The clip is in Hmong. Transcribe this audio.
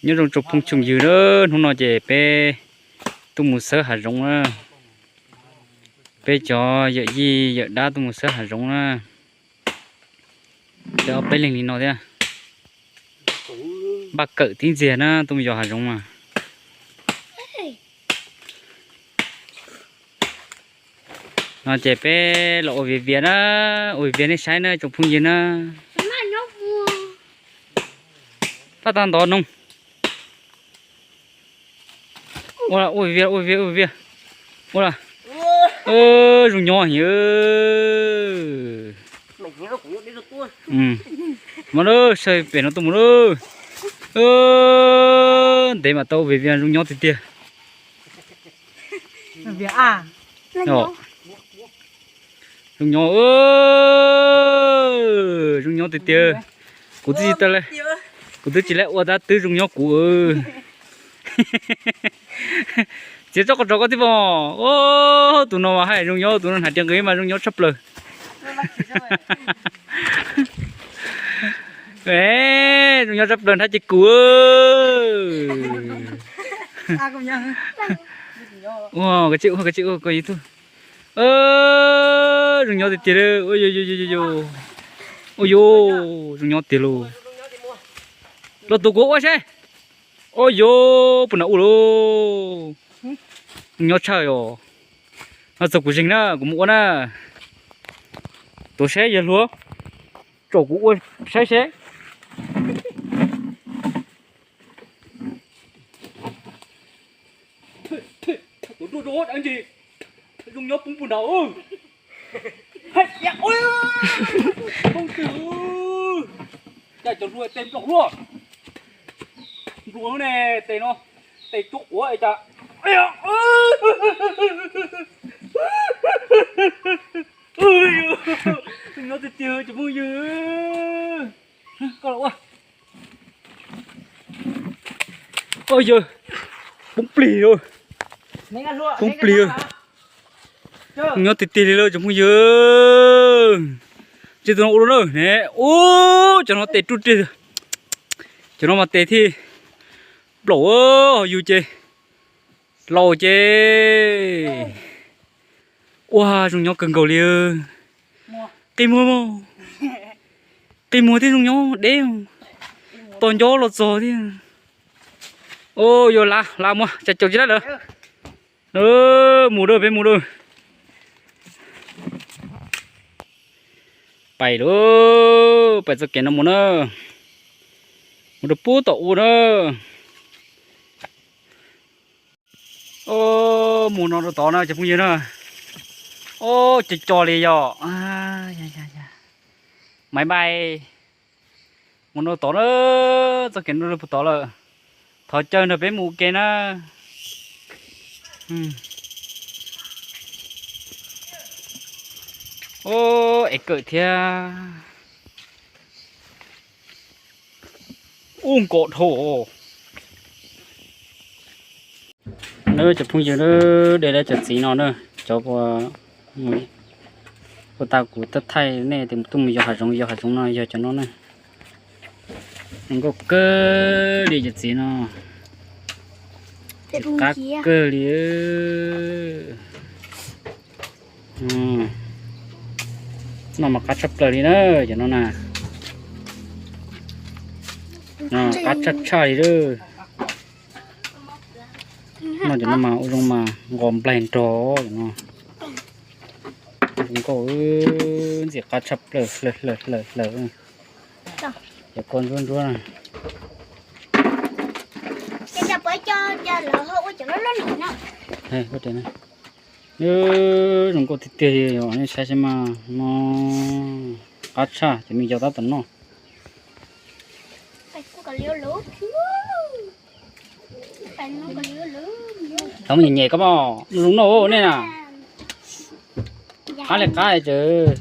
Nyob zoo tsoom phooj tsoom ywg na, hnub no ces peb tuaj mus xawb hav zoov na. Peb cov yawm yij yawm dab tuaj mus xawb hav zoov na. Peb ob peb leeg li no thiab. Npaj kawm tib ntxiag na, tuaj mus yos hav zoov mas. No ces peb los ua viav vias na, ua viav vias nej saib na tsoom phooj ywg na. Pab tag ntov noog. Ua, ua viav, ua viav, ua viav. Ua, zoo nyob heev. Mas lawm, saib pem no tuaj mus lawm. Ntev mam tau ua viav vias, zoo nyob tiag tiag. Zoo nyob, zoo nyob tiag tiag. Kuv twb tsis tau, kuv twb tsis laib ua tab twb zoo nyob kuv. Txiav tsob qos rau koj thiab pom. Tus no mas hais zoo nyob, tus no hnav riam nqis mas zoo nyob tshaj plaws. Zoo nyob tshaj plaws nrhab ces kuv. Ua, koj tsis ua, koj tsis ua, koj yus tug. Zoo nyob tiag tiag li. Ua yuv, zoo nyob tiag lauj. Los tus kuv ua seb. Ua yuv, puas nram ua lauj. Zoo nyob tshaj os. No txog kuv zeeg na, kuv mus ua na. Tuav saib yawg hluas, tsom kuv ua saib seb. Tuav ruaj rau dab tsi, zoo nyob poob puag nrad. Poob twg, cas cov hlua tes nplaum luaj. Nplua ne, tes no, tes cuab quav es cas. Zoo nyob tiag tiag tsoom phooj ywg. Koj los ua. Ua yawg, poob plig lauj. Poob plig. Nyob tiag tiag li lauj tsoom phooj ywg. Tsis tus no ua lawm ne. Ub, cov no tes ruj rig. Cov no mas tes thiaj nplaum, ho yus ces laus ces. Ua zoo nyob kawg nkaus li. Qi muag, qi muag thiab zoo nyob deb. Tos ncob los txog thiab. Yuav lav, lav muag, tsa caum tsis laib lawm. Mus lawm, peb mus lawm. Pais lawm, pais txoj kev no mus na. Mus rau pub tom ub na. Mus no rau tod na cov phooj ywg na. Ub, co co li yog. Maiv npai. Mus no tod na, txoj kev no rau puag tod lawm. Thov caw nrog peb mus ua ke na. Ub, es kawm thiab. Ub, nkaus dhau. Nawb cov phooj ywg, de lawm cov txiv no na, cov uas tau kuv thaij nej tias tuaj mus yos hav zoov, yos hav zoov no yog cov no na. Zoo nkauj kawg li cov txiv no. Qab kawg li. No mas qab tshaj plaws li na, cov no na. Qab tshaj tshaj li lawm. No cov no mas ua zoo mas nqos nplaig nrog no. Zoo nkauj, ntxim qab tshaj plaws hlaws hlaws hlaws. Cov kua ntsuab ntsuab na. Zoo nkauj tiag tiag li os, nej saib seb mas, no qab tshaj, cov me yau tab tom noj. Thaum nyem nyem koj pom zoo noj nej na. Qab li qab ces.